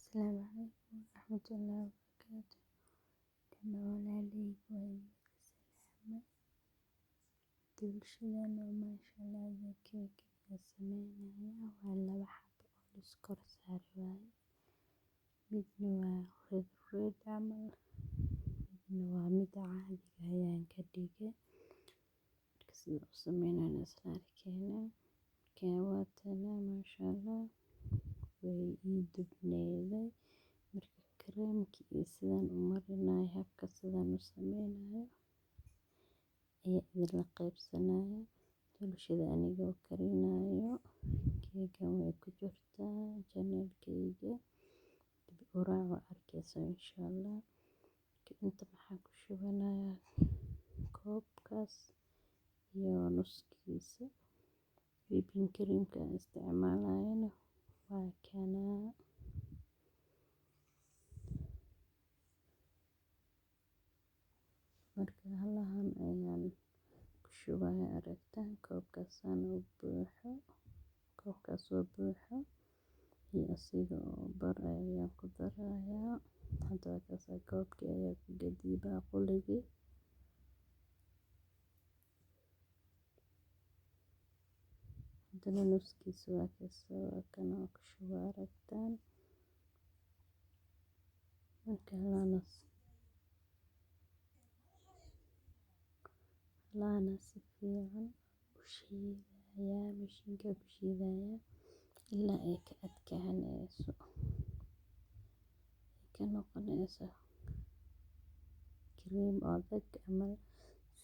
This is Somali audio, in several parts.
Asalaamu calaykum waraxmatullaahi wabarakaatu. Dhammaan walaalaheyga waa idin salaamay. Doolshadan oo maasha Allah keega la sameynaya waa laba xabo oo la iskor saaray waaye. Midna waa red red camal, midna waa mid caadiga ayaan ka dhigay. Marka sida u sameynayna isla arkeynaa. Marka waa tana, maasha Allah, way ii dubneeday. Marka kareemki iyo sidaan u marinayo, habka sidaan u sameynayo ayaa idinla qaybsanaya. Doolshada anigoo karinayo keegan way ku jirtaa channelkayga, dib u raac, waa arkaysa insha Allah. Marka inta maxaa ku shubanayaa? Koobkaas iyo nuskiisa whipping creamka aan isticmaalayana waa kanaa. Marka halahan ayaan ku shubaya, aragtaan, koobkaasaan u buuxo, koobkaas oo buuxo iyo asiga oo bar ayaan ku darayaa. Hadda waa kaasa, koobkii ayaa ku gediyey baaquligii. Haddana nuskiisa waa kaasa, waa kana ku shuba, aragtaan. Marka halahana si fiican u shiidayaa, mashiinka ku shiidayaa ilaa ay ka adkaanayso, ay ka noqonayso cream adag camal.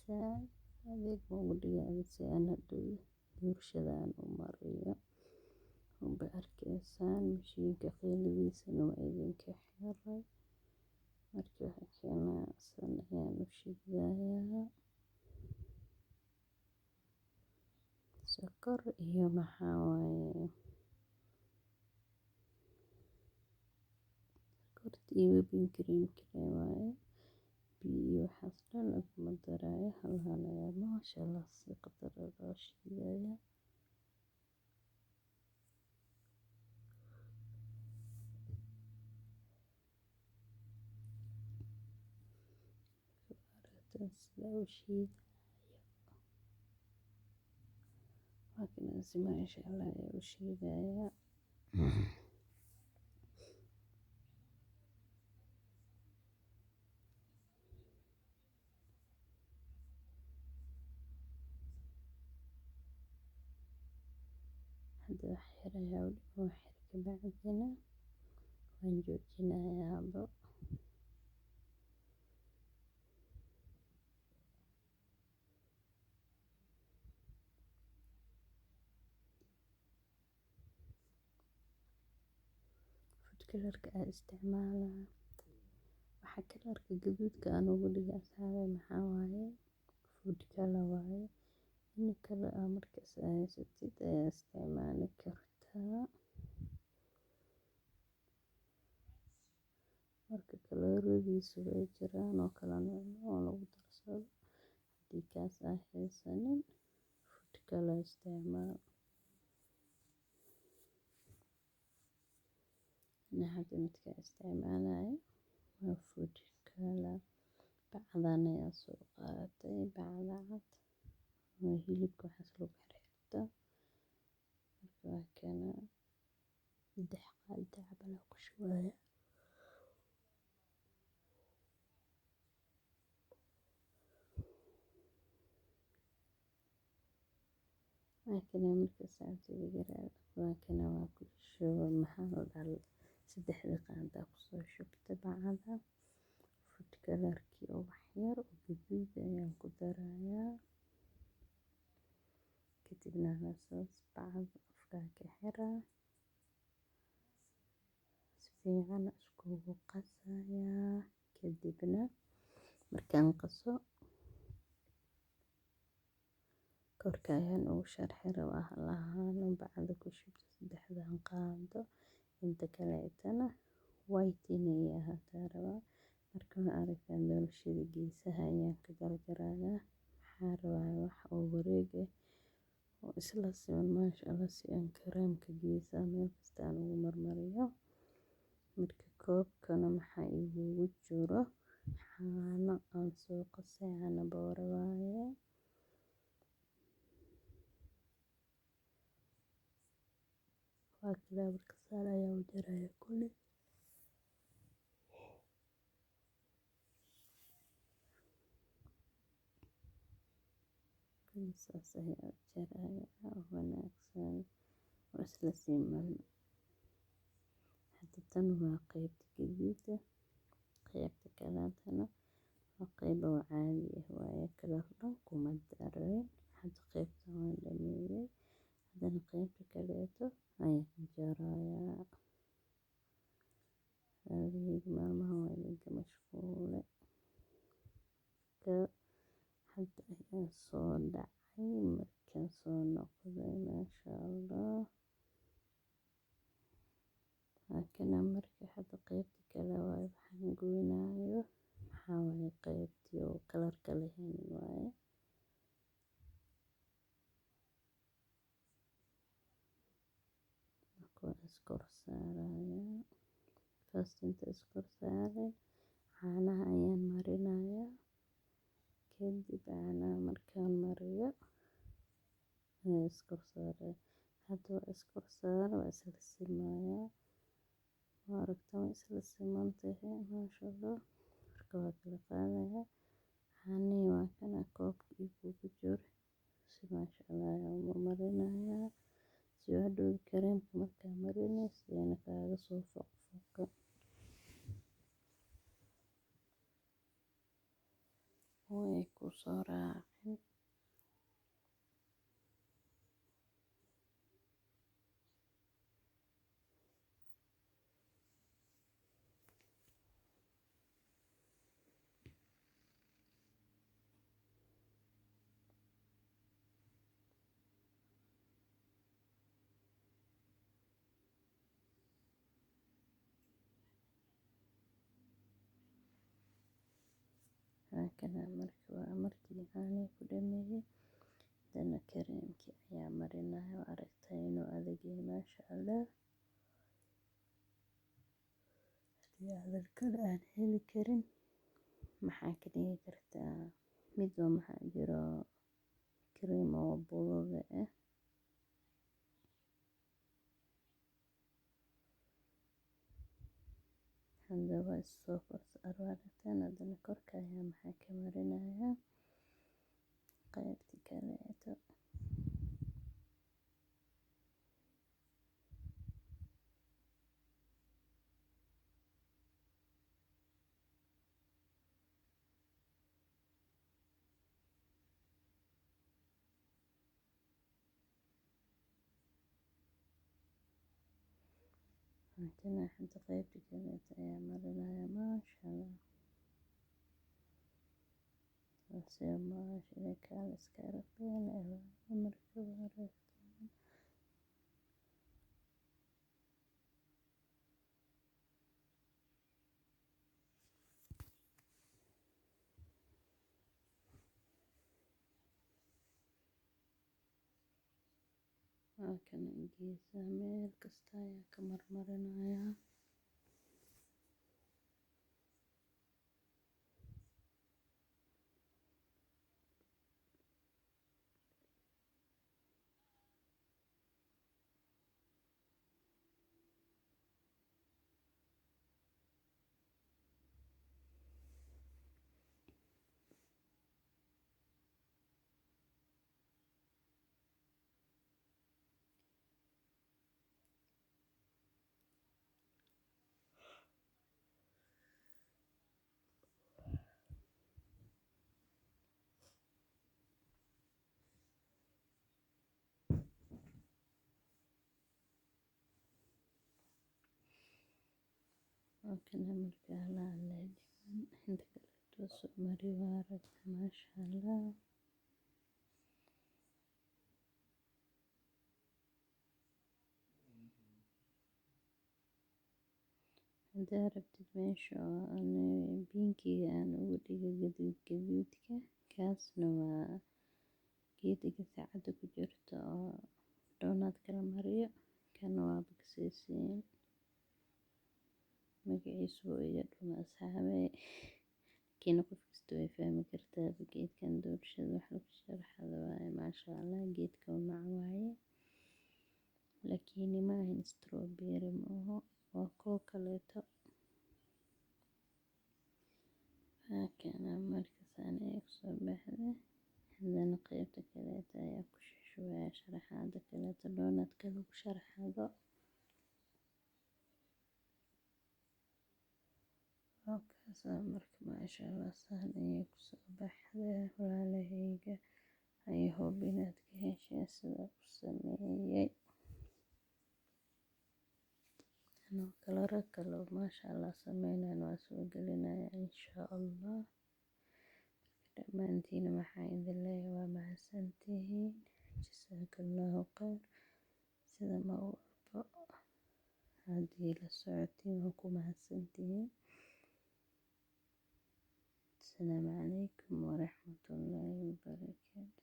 Saaid adeeg ugu dhigaya si aan hadhow doolshada aan u mariyo. Unba arkaysaan, mashiinka qayladiisana waa idinka xiray. Marka waxaa keenaa san ayaan u shiidayaa. Sokor iyo maxaa waaye, sokorta iyo whipping cream waaye, biyo iyo waxaas dhan laguma daraayo. Halahan ayaa maasha Allah si khatar ah loo shiidaya. Aragtaan sida u shiidayo? Waa kana, si maasha Allah ayaa u shiidaya. Hadda wax yar ayaa u dhiman, wax yar ka bacdina waan joojinayaaba. Food colorka aan isticmaalaa, waxa colorka gaduudka aan ugu dhigay, asxaabe, maxaa waaye? Food color waaye. In kale aa markaas haysatid ayaa isticmaali kartaa. Marka coloradiisu way jiraan oo kala nooc oo lagu darsado. Haddii kaas aa haysanin, food color isticmaal. Ana hadda midka isticmaalayo waa food color. Bacdan ayaa soo qaadatay, bacda cad oo hilibka waxaas lagu xirxirto. Marka waa kana, 3 qaado camal aa ku shubaya. Waa kana marka, asxaabtayda, waa kana, waa ku shubay. Maxaa la dhahaa, saddexda qaada kusoo shubtay bacda. Food colorkii oo wax yar oo gaduud ayaan ku darayaa. Kadibna saas bacda afka ka xiraa, si fiican iskugu qasayaa. Kadibna markaan qaso, korka ayaan ugu sharxi rabaa halahan bacda ku shubto saddexdan qaado. Inta kaleetana white inay ahaataa rabaa. Marka ma aragtaan, doolshada geesaha ayaan ka jarjarayaa. Maxaa rabaa? Wax oo wareeg ah oo isla siman, maasha Allah, si aan kareemka geesaha meel kasta aan ugu marmariyo. Marka koobkana maxaa igugu jiro caano aan soo qasay, caano booro waaye. Waa kana, marka saan ayaan u jaraya kuli. Saas ayaan u jaraya oo wanaagsan oo isla siman. Hada tan waa qeybta gaduudka, qeybta kaleetana waa qeyb oo caadi ah waaye, kalar dhan kuma darin. Hada qeybtan waan dhameeyay, hadana qeybta kaleeto ayaan jarayaa. Maalmahan waan idinka mashquule. Hada ayaan soo dhacay, markaan soo noqday, masha Allah. Lakin marka hada qeybta kale waaye waxaan goynaayo, maxaa waaye, qeybtii oo kalarka lahayn waaye. Marka waan iskor saarayaa. First inta iskor saarin, caanaha ayaan marinayaa. Kadib caanaha markaan mariyo ayaan iskor saaraya. Hada waa iskor saare, waa isla simayaa. Waa aragtaan, way isla siman tahay, masha Allah. Marka waa kala qaadayaa. Caanihi waa kana koobka igugu jiro. Si masha Allah ayaan u marinayaa, si hadhow kareemka markaa marinaysid ayna kaaga soo foqfoqin oo ay ku soo raacin. Waa kana, marka waa markii caanihi ku dhameeyay. Hadana kareemkii ayaa marinaya. Waa aragtaa inuu adag yahay, masha Allah. Hadii aadan kan aan heli karin, maxaa ka dhigi kartaa? Mid oo maxaa jiro kareem oo budada ah. Hada waa is soo kor saar, waa aragtaan. Hadana korka ayaa maxaa ka marinayaa? Qeybta kaleeto. Waa kana, hada qeybta kaleeto ayaa marinaya, masha Allah. Masha Allah, kaal iska arag marka waa aragtaan. Waa kana, geesaha meel kasta ayaa ka marmarinayaa. Waa kana, marka halahan lee dhiman, inta kaleeto soo mari, waa aragtaa, masha Allah. Hadaa rabtid meesha oo pinkiga aan ugu dhigay gaduud gaduudka, kaasna waa geedka saacada ku jirto oo donut-ka la mariyo. Kana waa kaseysiin. Magaciisa wuu iga dhume, asxaabey, laakiin qof kasta way fahmi kartaa. Geedkan doolshada wax lagu sharaxado waaye, maasha Allah. Geedka mac waaye, laakiin ma ahan strawberry, ma aho, waa kuwo kaleeto. Waa marka saan ayay kusoo baxday. Haddana qeybta kaleeto ayaa ku shubaya sharaxaada kaleeto, donutka lagu sharaxado. Waa marka, maasha Allah, saan ayay kusoo baxday, walaalaheyga. I hope inaad ka hesheen sida u sameeyay. Anoo kalaro kale, maasha Allah, sameynayo waa soo gelinaya, insha Allah. Dhammaantiin waxaa idin leeyahay waa mahadsantihiin, jasaakallahu khayr. Sida mar walba haddii la socotiin, waa ku mahadsantihiin. Asalaamu calaykum waraxmatullaahi wabarakaatu.